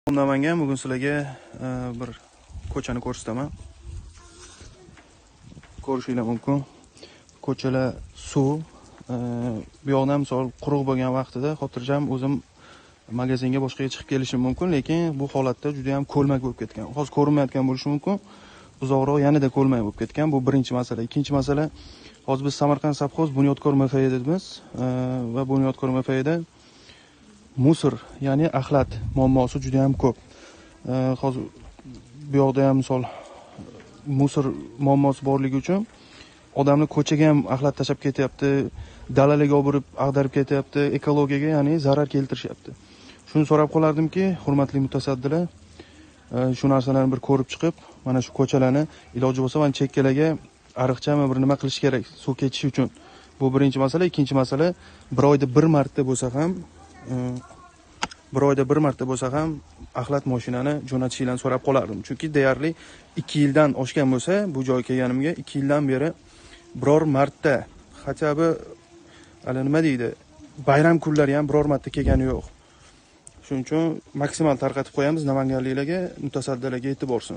Namangan. Bugun sizlarga bir ko'chani ko'rsataman. Ko'rishinglar mumkin. Ko'chalar suv. Bu yoqdan misol quruq bo'lgan vaqtida xotirjam o'zim magazinga, boshqaga chiqib kelishim mumkin, lekin bu holatda juda ham ko'lmak bo'lib ketgan. Hozir ko'rinmayotgan bo'lishi mumkin. Uzoqroq yanada ko'lmak bo'lib ketgan. Bu birinchi masala. Ikkinchi masala, hozir biz Samarqand совхоз Bunyodkor MFYdamiz va Bunyodkor MFYda мусор, ya'ni axlat muammosi juda ham ko'p. Hozir bu yoqda ham misol мусор muammosi borligi uchun odamlar ko'chaga ham axlat tashlab ketyapti, dalalarga olib borib ag'darib ketyapti, ekologiyaga, ya'ni zarar keltirishyapti. Shuni so'rab qolardimki, hurmatli mutasaddilar, shu narsalarni bir ko'rib chiqib, mana shu ko'chalarni iloji bo'lsa mana chekkalarga ariqchami, bir nima qilish kerak suv ketishi uchun. Bu birinchi masala. Ikkinchi masala, bir oyda bir marta bo'lsa ham bir oyda bir marta bo'lsa ham axlat mashinani jo'natishinglarni so'rab qolardim. Chunki deyarli 2 yildan oshgan bo'lsa, bu joyga kelganimga 2 yildan beri biror marta, хотя бы hali nima deydi, bayram kunlari ham biror marta kelgani yo'q. Shuning uchun maksimal tarqatib qo'yamiz namanganliklarga, mutasaddilarga yetib borsin.